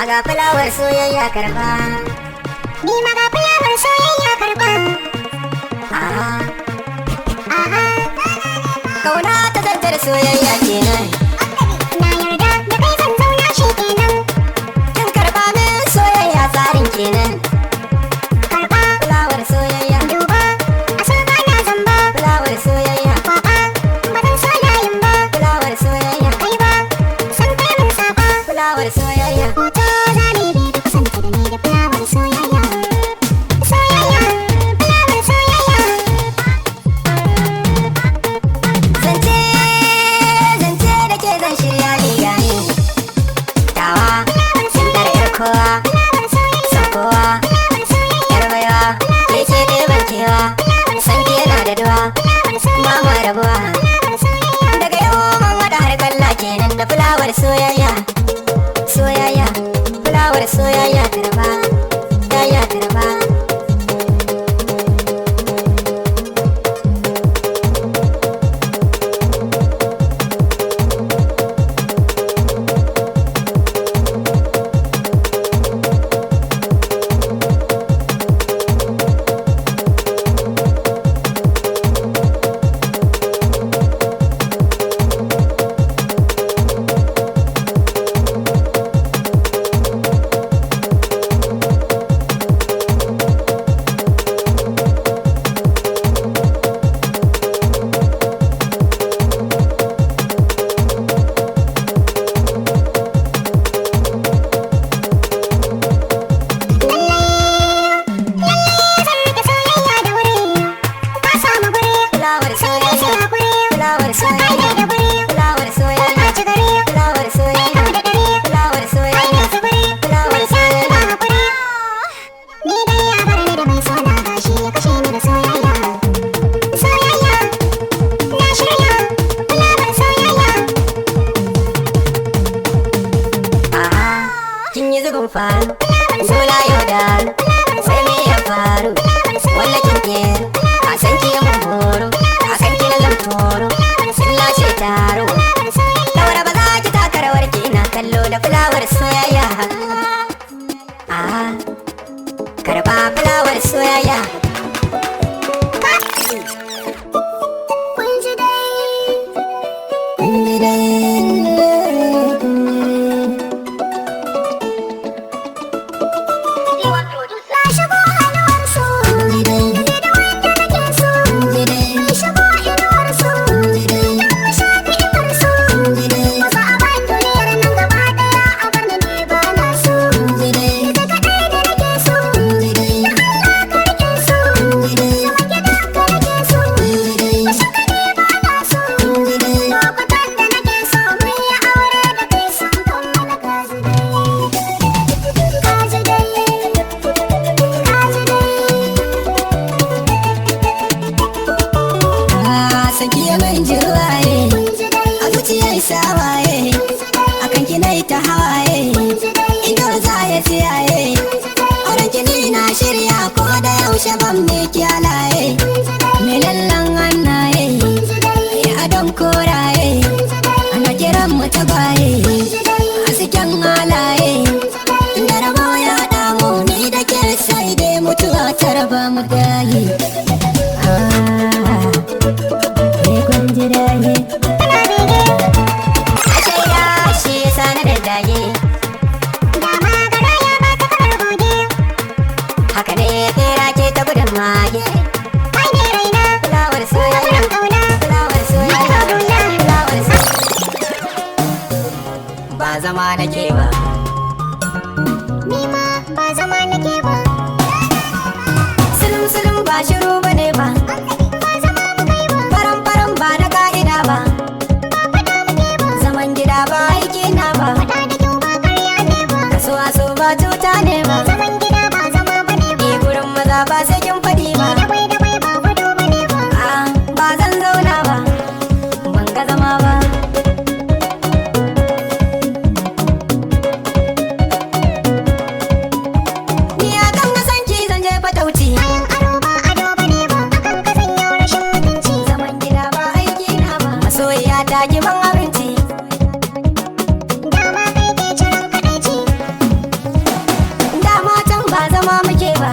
Ga fulawar soyayya, karba. Ni ma ga fulawar soyayya, karba. Aha. Aha. Kauna ta zantar soyayya kenan. Na yarda da kai, zan zauna, shi kenan. Kin karba min soyayya, tsarin kenan. Karba. Fulawar soyayya. Duba, a so ba na zamba. Fulawar soyayya. Kwaba, ba zan so layin ba. Fulawar soyayya. Kai ba san kai mun saba. Fulawar soyayya. Hoto za mu yi, baby, kusanta da ni da fulawar soyayya. Soyayya, fulawar soyayya. Zance, zance da ke zan shirya ni gani tawa Fulawar dar yar kowa. Fulawar soyayya. Son kowa. Fulawar soyayya. Yar baiwa ke ce, ɗeban kewa, san ki yana da duwa. Fulawar soyayya. Ba ma rabuwa. Fulawar soyayya. Daga yau mun haɗa har kalla kenan da fulawar soyayya. Soyayya, fulawar soyayya, karba yaya, karba. Zan rike soyayya da wuri. Ka samu guri. Fulawar Sai dai soyayya. sai hakuri. Fulawar So kai ne soyayya. da guri. Fulawar Ka soyayya. ci gari. Fulawar Kai soyayya. kau da dare. Fulawar Kai soyayya. ne tsibiri. Fulawar Mai sa soyayya. ba hakuri. Ni dai ya bar ni da mai sona, gashi ya kashe ni da soyayya. Soyayya. Na shirya. Fulawar soyayya. Aha, kin yi zugun faru, zola yau da sai me ya faru? Walla kin keru, a san ki mun horo, a san ki na zan toro, sun lashe taro. Daura ba za ki taka rawar ki, ina kallo da fulawar soyayya. Aha, karba fulawar soyayya. Kun ji dai. Kun ji dai. Na shigo inuwar so. Kun ji dai. Ni da wanda nake so. Kun ji dai. Mai shigo inuwar so. Kun ji dai. Dan mu sha ni'imar so. Kun ji dai. Wasu a ban duniyar nan gaba daya a bar ni, ni ba na so. Kun ji dai. Ita kaɗai da nake so. Kun ji dai. Da Allah ka rike so. Kun ji dai. Zaman gida ka nake so. Kun ji dai. Bashin ka ne ba na so. Kun ji dai. Lokutan da nake so mu yi aure da kai sun kammala, ka ji dai. Ka ji dai. Ka ji dai. Ah, saki ya min jirwaye. Kun ji dai. A zuciyar sawaye, akan ki nayi ta hawaye, ido za ya tsiyaye, auren ki ni na shirya, ko da yaushe ban me kyalaye, me lallan hannaye, ya adon koraye, ana kiran mu tagwaye, a cikin halaye, da rabo ya haɗa mu ni da ke, sai dai mutuwa ta raba mu dayi. Ah, eh, kun ji dayi. Kana bege. A shaida shi yasa na daddage. Dama garaya ba ta kamar goge. Haka ne, bera ke ta gudun mage. Kai ne raina. Fulawar soyayya. Kafaran kauna. Fulawar soyayya. Fulawar soyayya. Ba zama nake ba. Ni ma ba zama nake ba. Sulum sulum ba shiru bane ba. Ba zama mu kai ba. Faram faram ba na ka'ida ba. Ba faɗa muke ba. Zaman gida ba aiki na ba. Faɗa da kyau ba karya ne ba. Kasuwa so ba cuta ne ba. Zaman gida ba zama bane ba. Ni gurin maza ba sai kin faɗi ba. Dabai dabai ba gudu bane ba. Ah, ba zan zauna ba, ban ga zama ba. Ni akan kasanci zan je fatauci. Kayan aro ba ado bane ba. Akan ka zanyo rashin mutunci. Zaman gida ba aiki na ba, masoyiya ta ki ban abinci. Dama kai ke ciran kadaici. zama muke ba.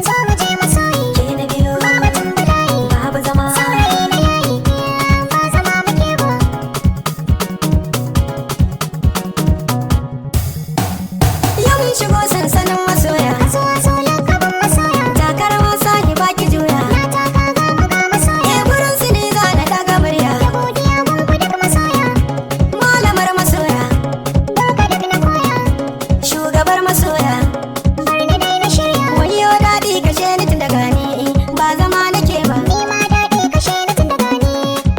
Zo mu je masoyi, Ke na biyo, ba batun bala'i. Babu zama. Saurayi na yayi, ba zama muke ba. Yau mun shigo sansanin masoya. Zo zo lakabin masoya, Takar wasa ki baki juya. na taka ga muga masoya. Eh, gurin su ne za na daga murya. Da godiya gungu duk masoya, Malamar masoya, doka duk na koya. Shugabar masoya. Bar ni dai na shirya, Wayo daɗi kashe ni tun daga ni, ba zama nake ba. ni ma daɗi kashe ni tun daga ni.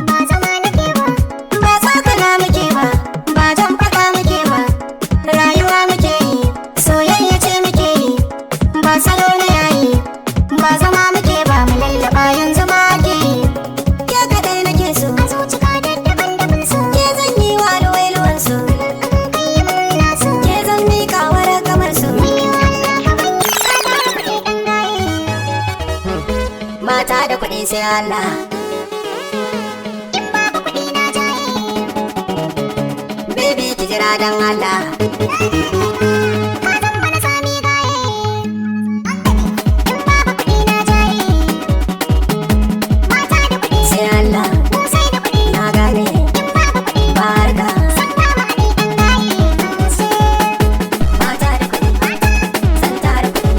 Ba zama nake ba, Ba tsokana muke ba, ba jan faɗa muke ba. Rayuwa muke yi, soyayya ce muke yi. Ba salo na yayi, ba zama muke ba, mu lallaba yanzu ma ake yi. Ke kaɗai nake so, a zuci ka daddaban daban so. Ke zan yi wa luwailuwan so. Kai yi mun naso, Ke zan miƙa wa ragamar so. wayo Allah ka ban ka tara kuɗi ɗan gaye. Mata da kuɗi sai Allah. In babu kuɗi na jaye, Baby, ki jira dan Allah. Ka zan bana sami gaye. In babu kuɗi na jaye, mata da kuɗi, Sai Allah, mu sai da kuɗi. Na gane. In babu kuɗi, Ba harka. san ba mu haɗi ɗan gaye. Mata da kuɗi, zan tara kuɗi.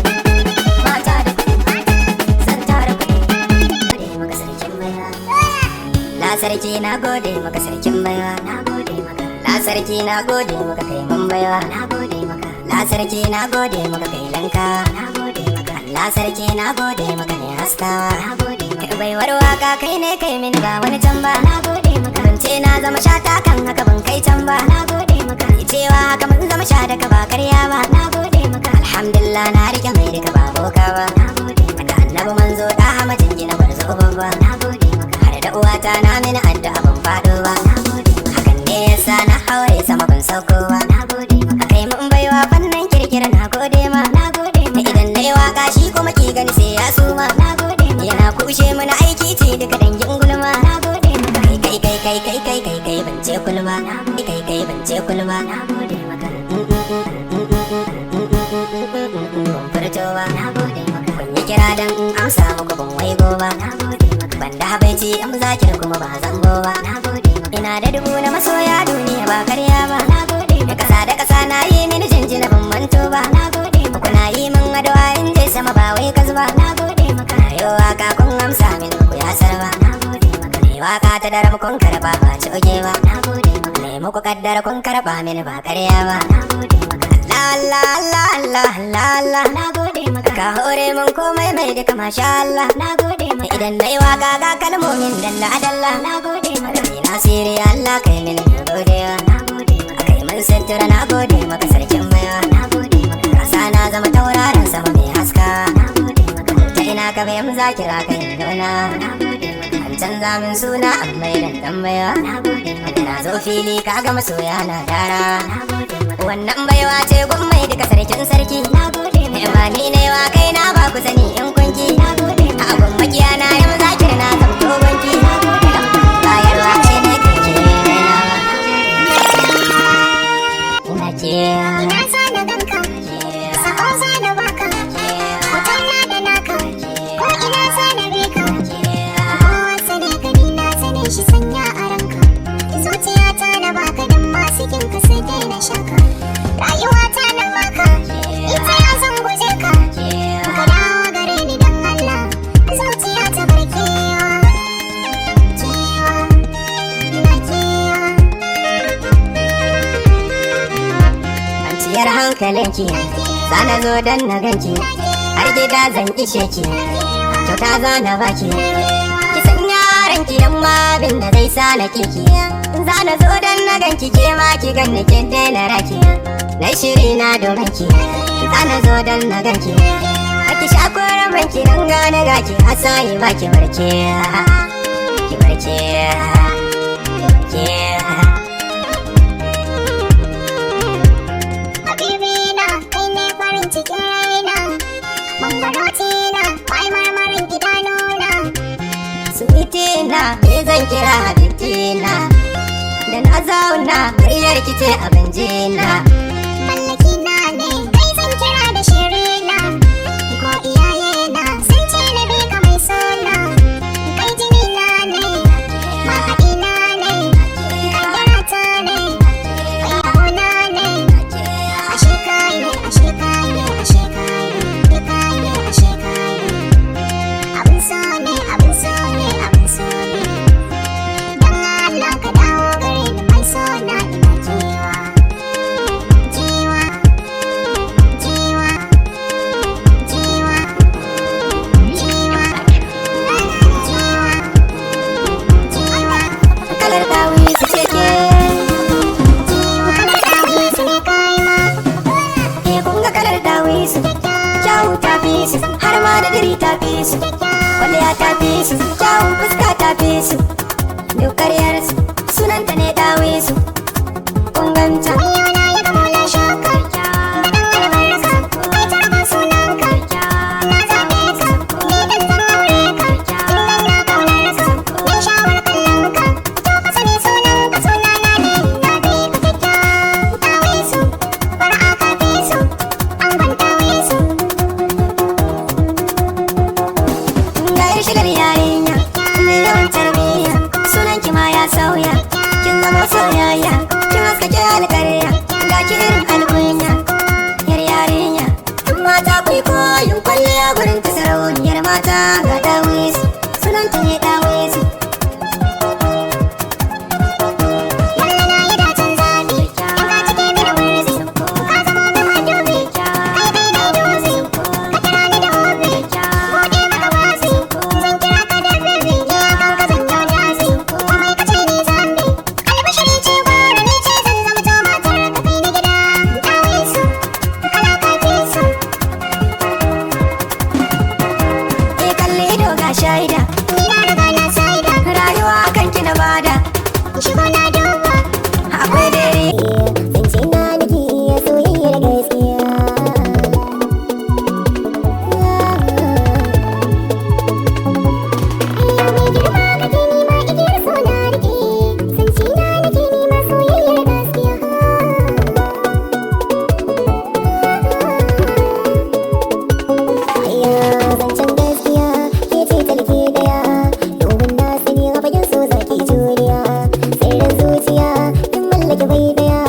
Mata da kuɗi, zan tara kuɗi. Gode maka sarkin baiwa. La sarki, na gode maka sarkin baiwa. Na gode maka. La sarki, na gode maka kai mun baiwa. Na gode maka. La sarki, na gode maka kai lanka. Na gode maka. La sarki, na gode maka ne haskawa. Na gode maka. Baiwar waka kai ne kai min ba wani can ba. Na gode maka. Ban ce na zama shata kan haka ban kai can ba. Na gode maka. Cewa haka mun zama sha daga ba karya ba. Na gode maka. Alhamdulillah, na rike mai duka ba boka ba. Na gode maka. Annabi manzo da hamajin gina gwarzo babba. Na gode maka. Har da uwata na mini addu'a ban faɗo ba. Na gode maka. Hakan ne yasa na haure sama ban sauko ba. Na gode maka. Kai mun baiwa fannin kirkira, na gode ma. Na gode maka. Idan nayi waka shi kuma ki gani sai ya suma. Na gode maka. Yana kushe mana aiki ce duka dangin gulma. Na gode maka. Kai kai kai kai kai kai kai ban ce kulma. Kai kai ban ce kulma. Na gode maka. Ban furto ba. Na gode maka. Kun yi kira dan in amsa muku ban waigo ba. Na gode maka. Ban da habaici in zakir kuma ba zambo ba. Na gode maka. Ina da dubu na masoya duniya ba karya ba. Na gode maka. Kasa da kasa na yi mini jinjina ban manto ba. Na gode maka. Kuna yi min addu'a in je sama ba wai kazuba. Na gode maka. Ayo waka kun amsa min ku ya sarwa. Na gode maka. Ni waka ta daram kun karba ba ci oge ba. Na gode maka. Ne muku kaddara kun karba mini ba karya ba. Na gode maka. Allah Allah Allah Allah Allah. Na gode maka. Ka hore mun komai mai duka, masha Allah. Na gode maka. Idan nayi waka ga kalmomin dalla dalla. Na gode maka. Ni nasiri Allah kai mini na godewa. Na gode maka. Kai mun sutura, na gode maka sarkin baiwa. Na gode maka. Kasa na zama tauraron sama mai haska. Na gode maka. Ta ina ka bai mu zakira kai nuna. Na gode maka. An canza min suna an mai dan tambaya. Na gode maka. Na zo fili ka ga masoya na dara. Na gode maka. Wannan baiwa ce gun mai duka sarkin sarki. Na gode maka. Ba ni ne wa kai na ba ku sani in kunki. Na gode maka. Abun makiya na yau zakir na zamto gunki. Na gode maka. Bayarwa ce ne kake rainawa. Ina ke. Ina so na ganka, sako za na baka, hoton na da naka, ko ina so na bi ka. Kowa sane ka ni na sane shi sanya a ranka. Zuciyata na baka dan masu kinka sai dai na shaka. Rayuwata na baka, ita ya zan guje ka. Ka dawo gare ni dan Allah, zuciya ta bar kewa. Kewa, na kewa. Kwanciyar hankalinki, zana zo dan na ganki, har gida zan ishe ki, kyauta zana baki. Ki san yaran ki dan ma abin da zai sa na kiki. Zana zo dan na ganki, ke ma ki ganni kin daina raki. Na shiri na domin ki, zana zo dan na ganki. Ki sha koran ki dan gane gaki, asayi ba ki barke. Ki barke. Ki barke. Habibina, kai ne farin cikin raina. Mangwarotina, mai marmarin idanuna. Sweetina, ke zan kira habibtina. Da na zauna, muryar ki ce abin jina. Mallaki na ne, kai zan kira da shirina. su, har ma da diri ta fi su, kwalliya ta fi su, kyawun fuska ta fi su, duk karyar su, sunanta ne dawe su, kun ganta. Wayo na yi gamo na shaka, da ɗan albarka, ai tarban sunanka. Na zaɓe ka, ni ɗin zan aure ka, tun nan na ƙaunar ka, na shawar kallon ka. To ka sani sunanka sunana ne, na bi ka kyakkyawa. Ɗawisu, fara'a ka fi su, angon ɗawisu. Ga yar shigar yarinya, mai yawan tarbiyya, sunan ki ma ya sauya, kin zama soyayya, kin haskake alƙarya, ga ki irin alkunya, yar yarinya. In mata ku yi koyin kwalliya gurin ta sarauniyar mata ga dawisu, sunan ta ne dawisu. Lalla na yi dacen zaɓi, in ka cike mini wurzi, ka zamo min madubi, kai dai dai dutse, ka kira ni da hobi, buɗe maka wasi, zan kira ka da baby, ni a kan ka zan yo jasi, komai ka ce ni zan bi, albishiri ce gwara ni ce zan zamto matar ka kai ni gida, ɗawisu, kana ka fi su. Eh kalli ido ga shaida, Ni na riga na saida, rayuwa akan ki na bada, shigo na duba. Akwai dare. Zance na nake iya soyayyar gaskiya. Ayya mai girma kake nema igiyar so na rike. Zance na nake nema soyayyar gaskiya. Ayya zancen gaskiya ke ce talke daya. Domin na sani a fagen so zaki juriya. Sirrin zuciya in mallaki bai daya.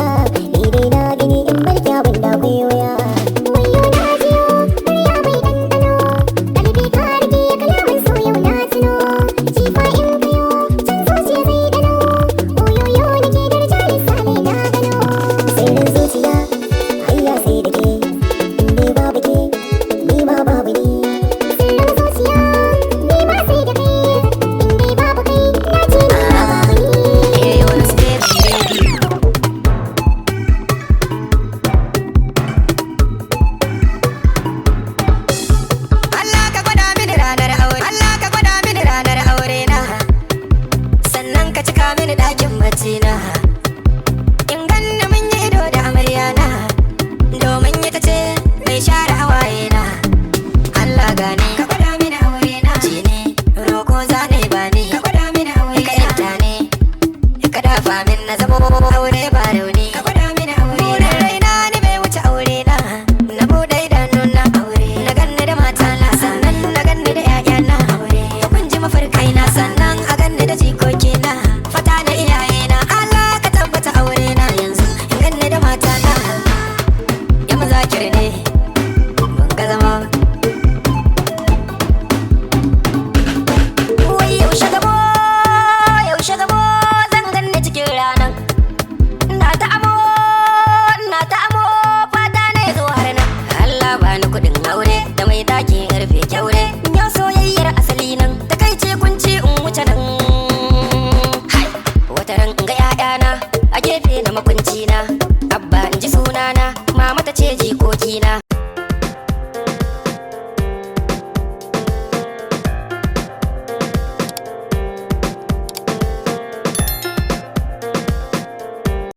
Ni dai na gani in barki abin da akwai wuya. Wayo na jiyo murya mai ɗanɗano. Kalbi ka rike kalaman so yau na tuno. Jifa in kayo can zuciya zai ɗano. Oyoyo nake daraja lissalai na gano. Sirrin zuciya ayya sai da ke. In dai babu ke ni ma babu ni. Sirrin zuciya ni ma sai da kai. In dai babu kai na ce ni ma babu ni. Allah ka gwada mini ranar aure, Allah ka gwada mini ranar aure na, sannan ka cika mini ɗakin bacci na, in ganni mun yi ido da amarya na, domin ita ce mai share hawaye na. Allah gane ka gwada mini aure na, ce ne roko zane ba ni, ka gwada mini aure ka yanta ne, ka dafa min na zama aure ba rauni, ka gwada mini aure na. Burin raina ni bai wuce aure na, na bude idanu na aure, na ganni da mata na, sannan na ganni da ƴaƴa na aure, kun ji mafarkai na, sannan a ganni da jikoki na, fata na iyaye na. Allah ka tabbata aure na yanzu, in ganni da mata na. Ya mazakir ne ban ga zama ba. Wai yaushe gabo, yaushe gabo zan ganni cikin ranan. Ina ta amo, ina ta amo, fata ne zo har nan. Allah ba ni kuɗin aure da mai daki karfe kyaure. Yau soyayyar asali nan, takaice kun ce in wuce nan. Hai, wata ran in ga 'ya'yana a gefe na makunci na. Abba in ji sunana, mama ta ce jikokina.